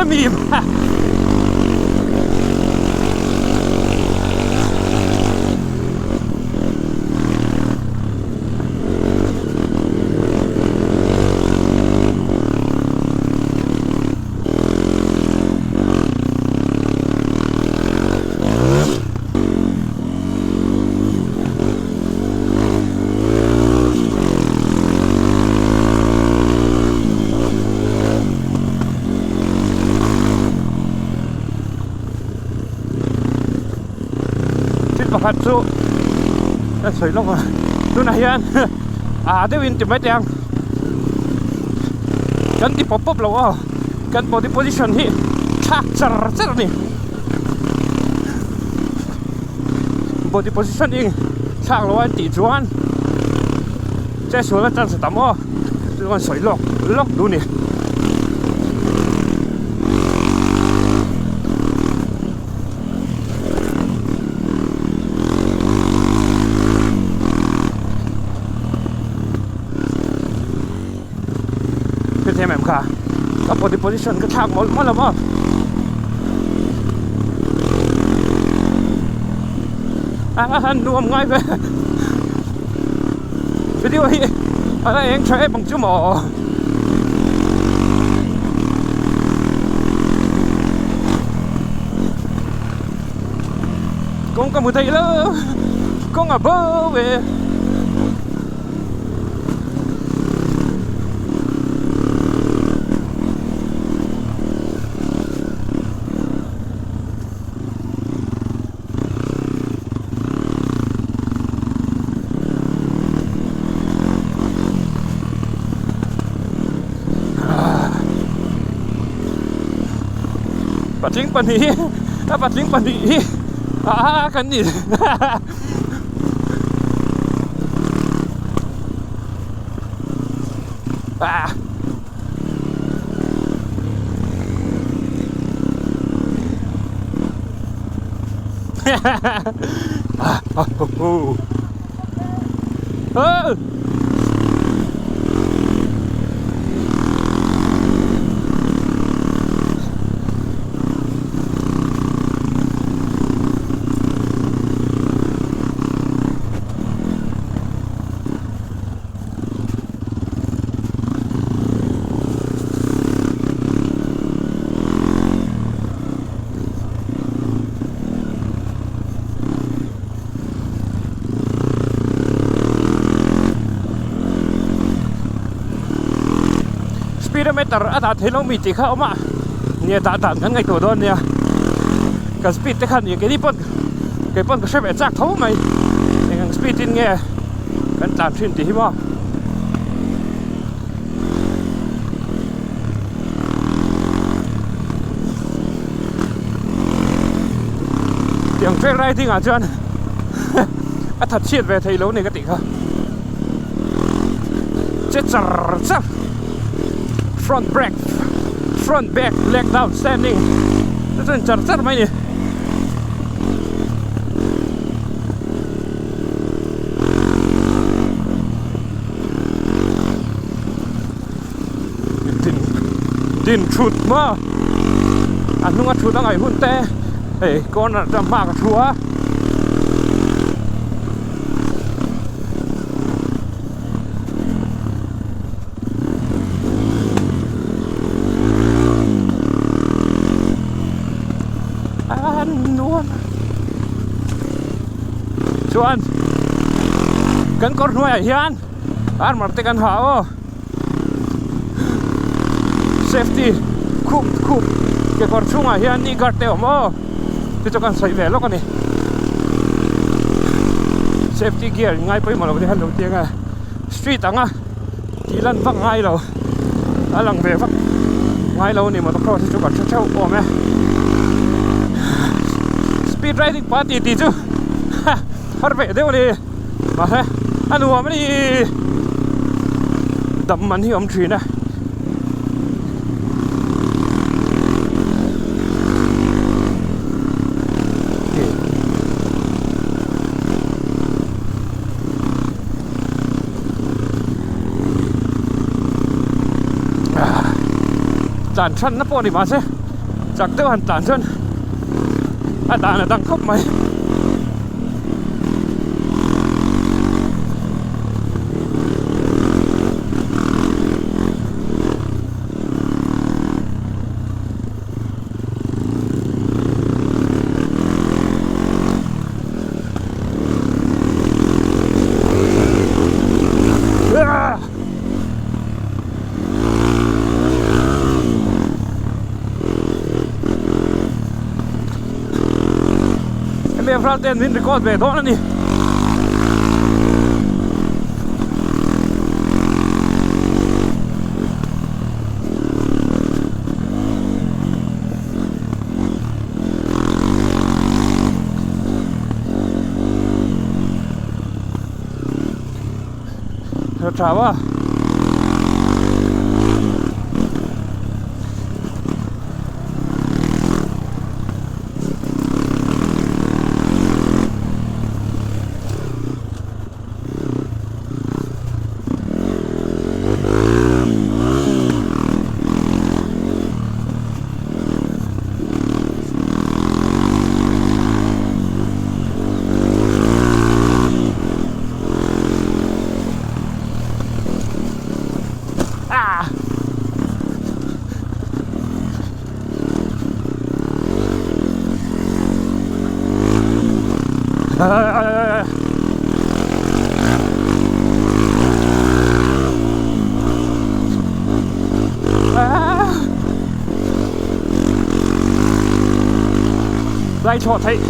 mi? Thil pakhat chu ka sawi lawk a tunah hian ah deuhin ti mai teh ang kan ti pawp pawp lo aw kan body position hi thlak char char a ni. Body position ing thlak lo a tih chuan che sual a chance a tam aw chu chuan sawi lawk lawk duh a ni. Hetiang em kha ka body position ka thlak mawlh mawlh a maw a nuam ngai ve video hi a la eng tha em ang chu maw. Kawng ka hmu thei lo kawng a bo ve. Patling pahnih hi a patling pahnih hi ah kan ni. Ah. Ah, ah, oh, oh. Oh. Speedometer a dah theih lo mi tih kha a awm a nia dah dan kan ngaihtuah dawn nia kan speed te khan ih keini pawn kei pawn ka hre ve chak tho mai eng ang speed in nge kan tlan thin tih hi maw. Tiang trail riding ah chuan a that chhiat ve thei lo a ni ka tih kha che char char front brake front back leg down standing te chuan char char mai a ni. Din din thut maw a hnunga thut a ngaih hun te hei corner te hma ka thu a. A nuam chuan kan kawr hnuaiah hian armor te kan ha aw. Safety khup khup kekawr chhungah hian knee guard te a awm aw chu chu kan sawi ve lawk a ni safety gear in ngai pawimawh lo te khan lo ti ang a street anga tih lan vak ngai lo a lang ve vak ngai lo a ni motocross hi chu kan hre theuh awm e speed riding party tih chu har ve deuh a ni. Mahse a nuam a ni dam man hi a awm thin a. Tlan than na pawh a ni mahse. Chak deuh han tlan chuan a dan a dang khawp mai. Hemi avang ten min record ve dawn a ni. Tha va. Ah! Lai chhuah theih.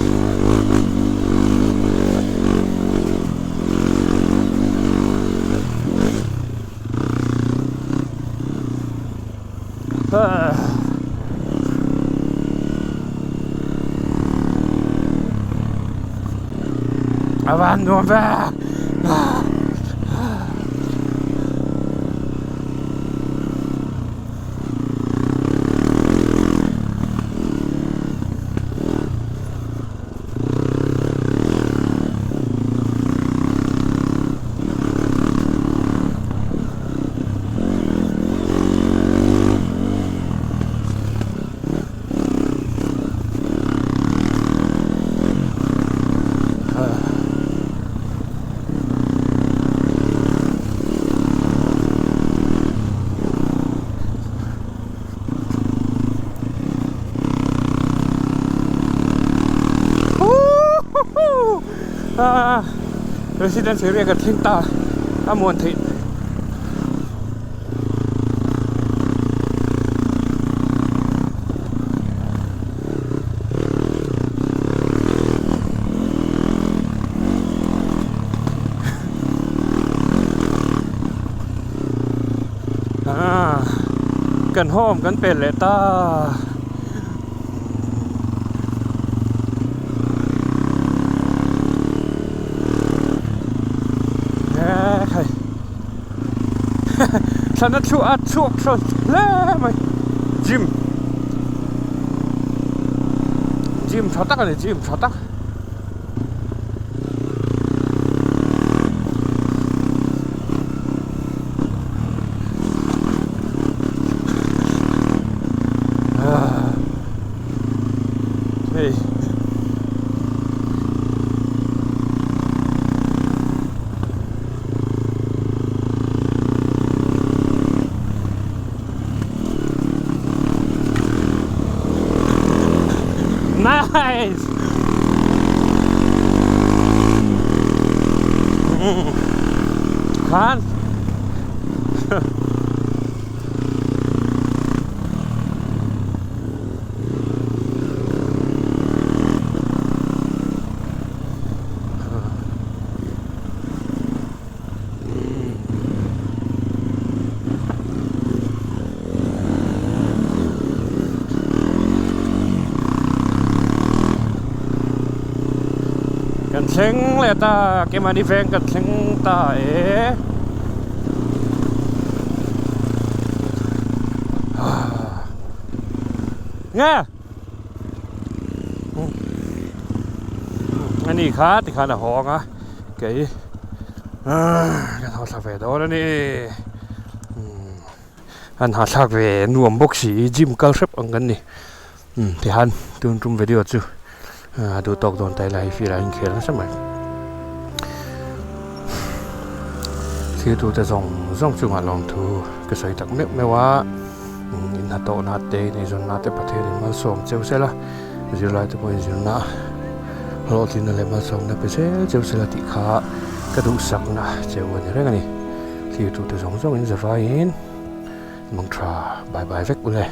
A van nuam ve. Residence area kan thleng ta a muan theih. Ah kan home kan pel leh ta. Thlan a chhuah a chhuak hrawn hle mai gym gym tha tak a ni gym tha tak. Hei Nice! Khan Kan thleng leh ta keimahni veng kan thleng ta e. Nge ani kha tikhan a hawng a kei kan haw thla ve dawn a ni an hahthlak ve nuam bawk si gym kal hrep ang kan ni. Umm tihian tun tum video chu a duh tawk dawn ta ila hei field ah hian khel nasa mai. Thirtute zawng zawng chungah lawmthu ka sawi tak meuh meuh a, in hnathawhna te in eizawnna te Pathianin malsawm cheu sela, zirlai te pawhin zirna hlawhtlinna leh malsawmna pe zel cheu sela tih kha ka duhsakna cheu a ni reng a ni. Thirtute zawng zawngin zavaiin mangtha bye bye vek ule.